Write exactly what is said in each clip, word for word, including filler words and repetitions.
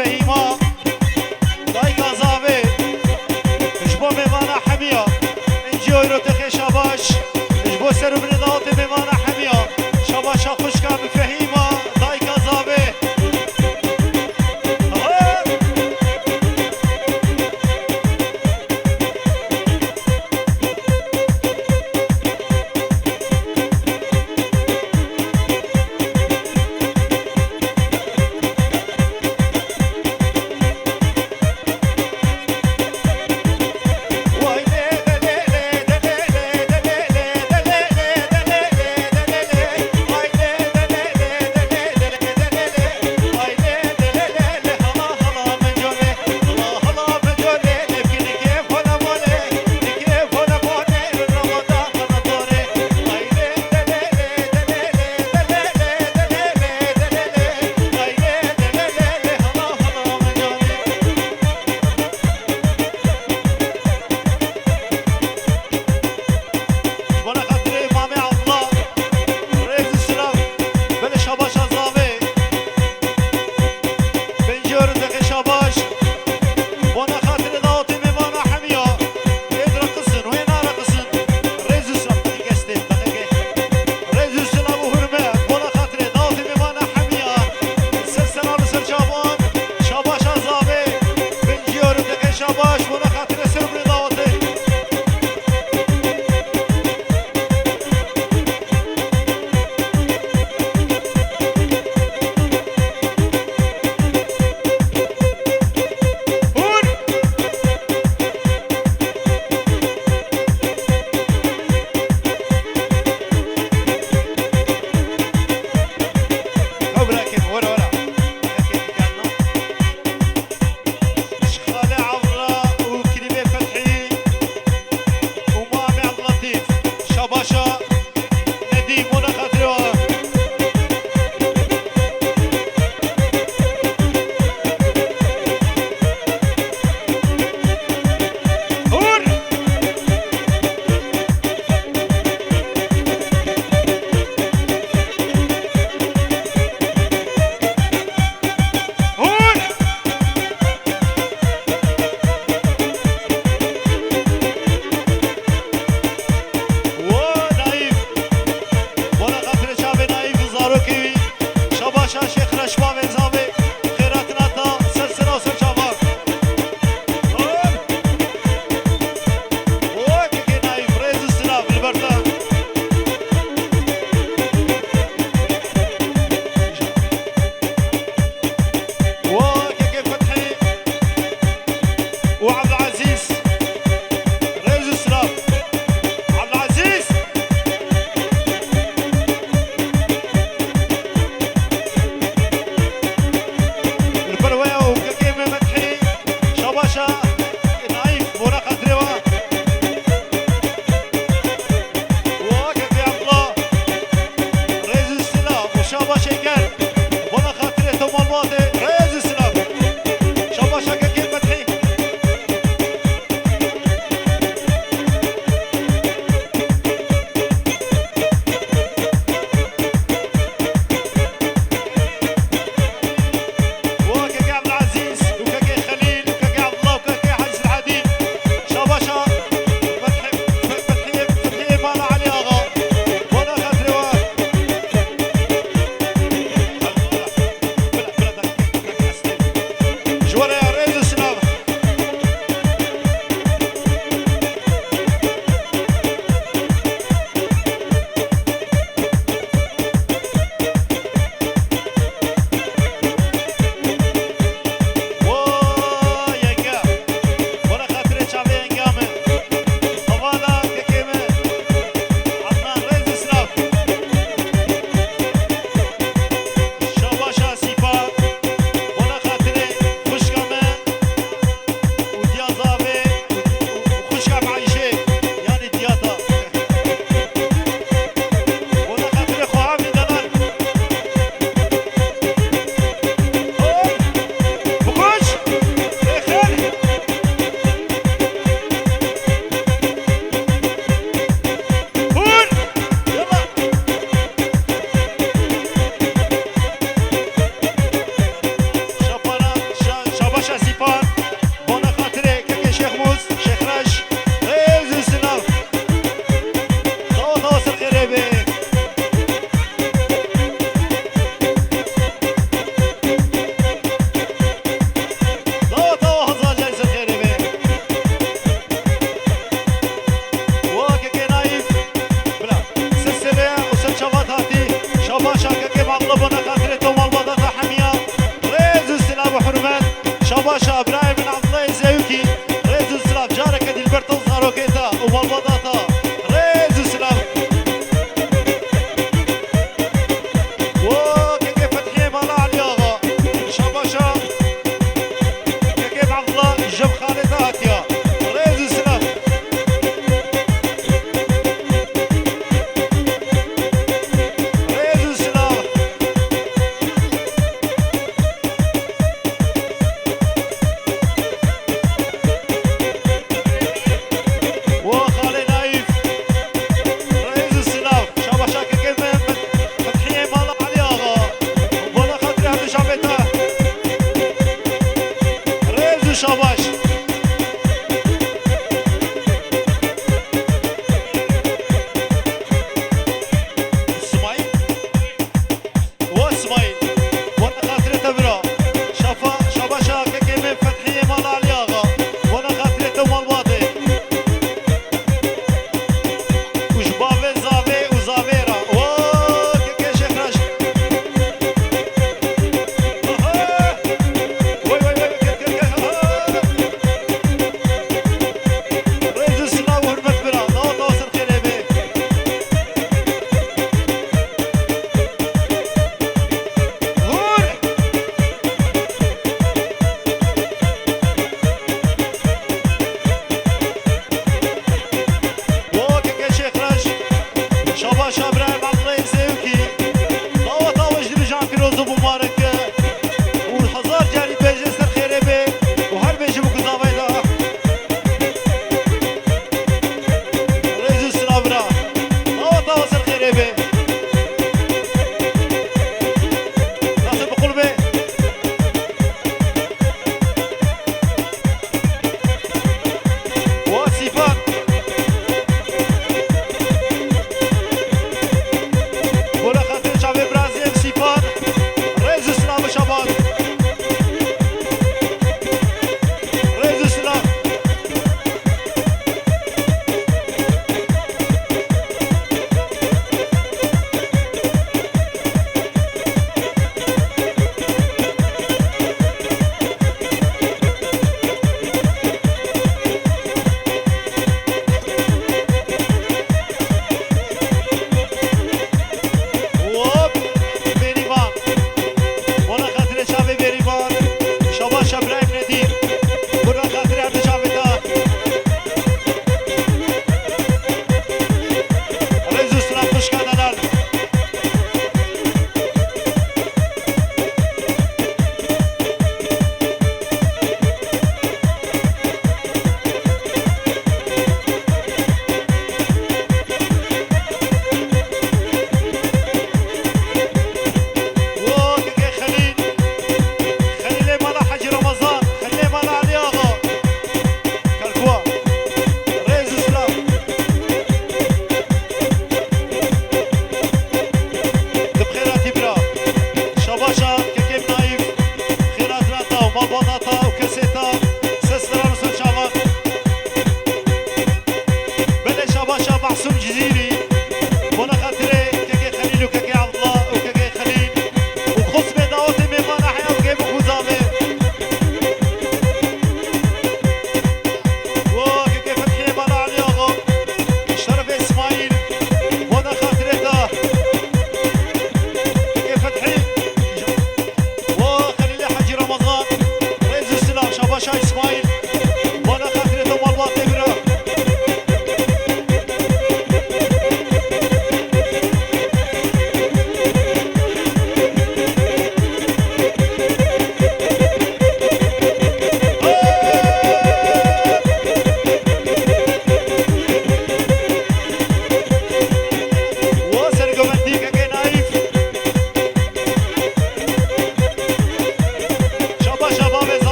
Fehîma, dayika Zavê, ji bo mêvana hemiya, pêncî euro te xêşa baş, ji bo ser û binê dawetê mêvana hemiya, şabaşa xwişka min Fehîma, dayika Zavê. Aha! Ji bona xatirê Mamê Abdullah, rêz û silav, belê şabaşa Zavê. Pêncî euro te xêşa baş. Bona xatirê dawetê mêvana hemiya. Ê direqisin, wê nareqisin. Rêz û silav, dî gestê, daqe gê. Rêz û silav û hurme, bona xatirê dawetê mêvana hemiya. Ser sena li ser çavan, şabaşa Zavê. Pêncî euro te xêşa baş, bona xatirê ser û binê dawetê. Hûn! Ew bira kêm, were, were. Kekê dikarna. Ji Xalê Avra û Kirîbê Fethî û Mamê Abdulletîf. Şabaşa Nedîm, bona xatirê we. Hûn! Hûn! Wo Naîf! Bona xatirê çavê Naîf û zarokê wî. Şabaşa Şêx Reşma Vêzavê. Xêratina ta ser sera û ser çavan. Hûn! Wo kekê Naîf, rêz û silav li ber te. Wo kekê Fethî û Abdulazîz. Rêz û silav. Abdulazîz!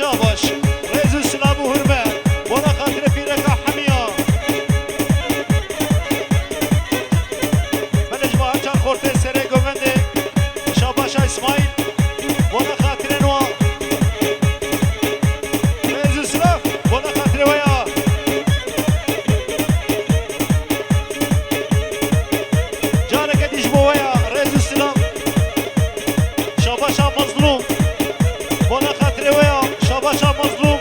Şabaş, rêz û silav û hurmet, bona xatirê pîreka Hemiya. Belê ji bo her çar xortê serê govendê, şabaşa Îsmaîl, bona xatirên wa. Rêz û silav, bona xatirê we ya. Careke dî ji bo we ya, rêz û silav. Şabaşa Mazlûm. Bona xatirê we ya, şabaşa Mazlûm.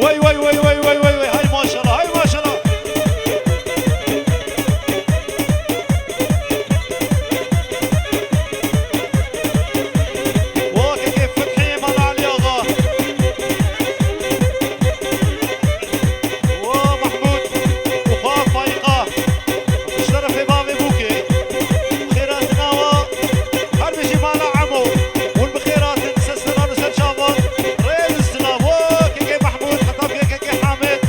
Wey, wey, wey, wey, hay maşallah, hay maşallah. Wa kekê Fethî mala Elî Axa. Wa Mehmûd û xwe Faîqa. Ji terefê bavê bûkê. Xêratina wa. Her bijî mala Emo. Hûn bi xêr hatin. Ser seran û ser çavan. Rêz û silav. Wa kekê Mehmûd. Heta kekê Hamid.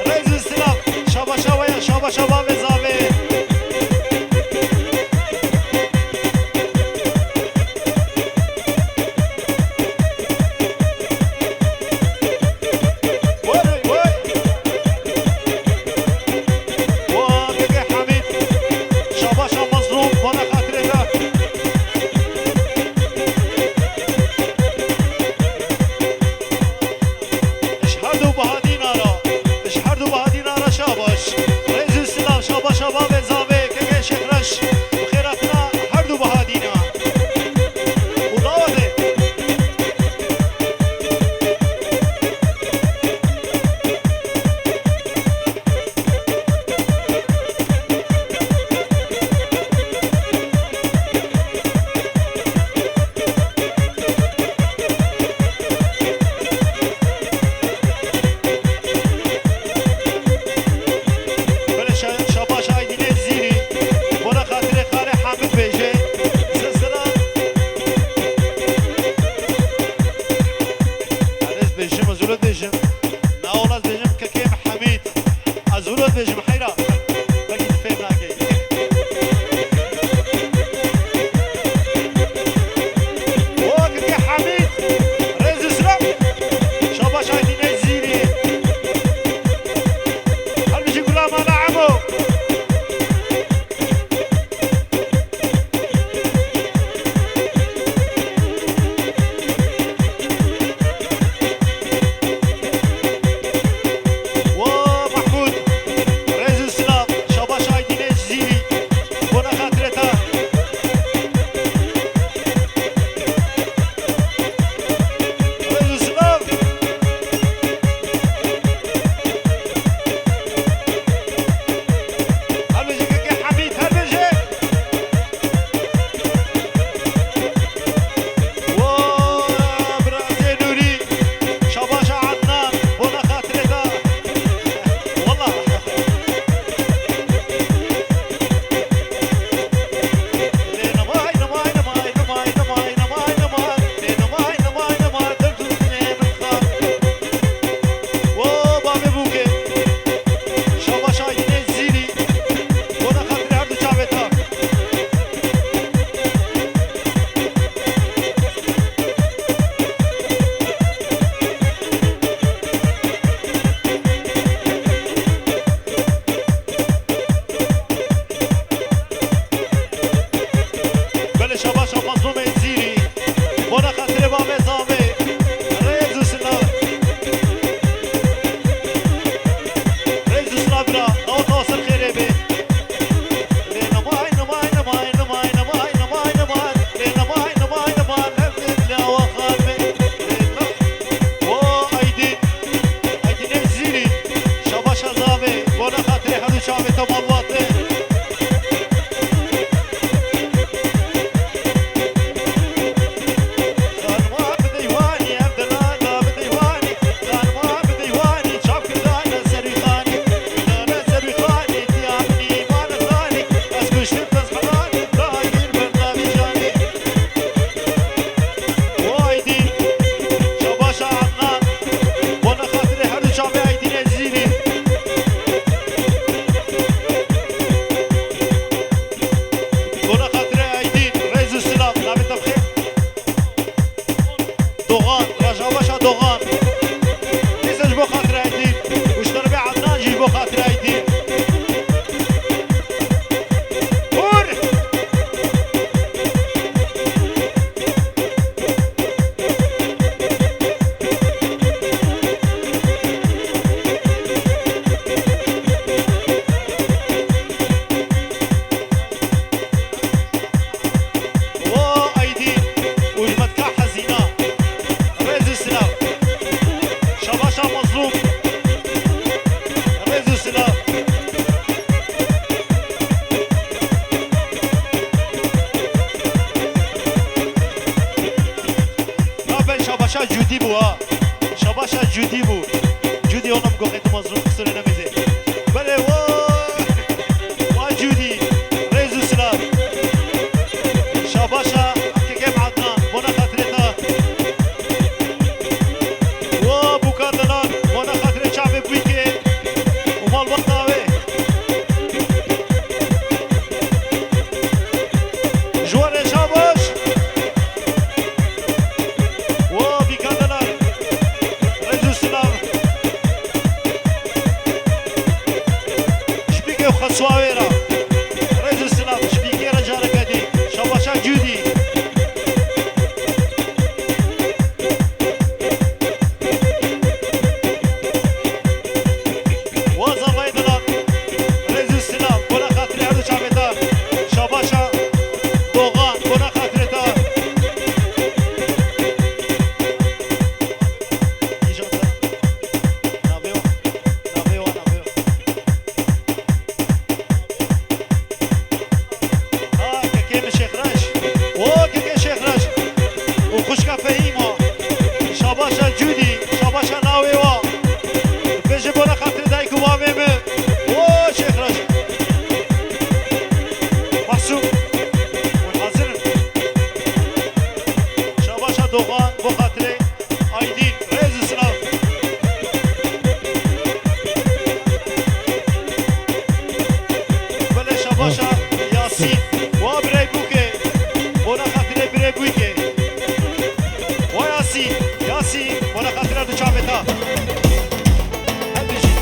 Rêz û silav. Şabaşa we ya. Şabaşa bavê zavê. Wey, wey. Wa kekê Hamîd. Şabaşa Mazlûm, bona xatirê te. Ji her du biha dînara, ji her du biha dînara şabaş. Rêz û silav, şabaşa bavê zavê, kekê Şêxreş. Bi xêr hatina her du biha dîna. Û dawetê. Belê şa-, şabaş Aydînê Zîrî, bona xatirê xalê Hamid bêje. Zizira. Ez bêjim, ez wilo dibêjim. Na wela ez bêjim kekê Hamid. Ez wilo dibêjim heyra. Belkî tu fêm nakey. O kekê Hamid. Rêz û silav. Şabaş Aydînê Zîrî. Her bijî gula mala Emo. Wa Mahmud, rêz û silav, şabaş Aydînê Zîrî, bona xatirê te. Rêz û silav. Her bijî kekê Hamîd, her bijî. Wo, birazê Nûrî, şabaşa Adnan, bona xatirê te. Wala. Lê namay, namay, namay, namay, namay, namay, namay. Lê namay, namay, namay, derdû dilê min xar. Wo, bavê bûkê. Şabaş Aydînê Zîrî. Bona xatirê her du çavê te. Belê şabaşa Mazlûmê Zîrî. Bona xatirê bavê zavê. Rêz û silav. Rêz û silav bira. Tawa tawa ser xêrê bê. Lê namay, namay, namay, namay, namay, namay, namay. Lê namay, namay, namay, namay, namay, namay. Lê na-, O Aydîn. Aydînê Zîrî. Şabaşa zavê. Bona xatirê her du çavê te malbate. Cudî bû ha. Şabaşa Cudî bû. Cudî oğlum goxê tu mazlum kusurê nemîzê. Belê wa. Wa Cudî. Rêz û silav. Şabaşa Kekem Adnan. Bona xatirê te. Wa bûka delal. Bona xatirê çavê bûyke. Û malbata wê. Ji we re şabaş. Wo bîka delal. Rêz û silav. Ji bîkê xwe siwa wê re. Rêz û silav. Ji bîkê re careke dî. Şabaşa Cudî. Wa zavayê delal. Rêz û silav. Bona xatirê her du çavê te. Şabaşa Dogan. Bona xatirê te. Îja te. Navê wa. Navê wa, navê wa. Ha, kekê min Şêxreş. O, kekê Şêxreş. Û xwişka Fehîm o. Şabaşa Cudî, şabaşa lawê wa. Bêje bona xatirê dayik û bavê min. O, Şêxreş. Mahsûm. Hûn hazir in. Şabaşa Dogan, bo xatirê Aydîn, rêz û silav. Belê şabaşa Yasîn.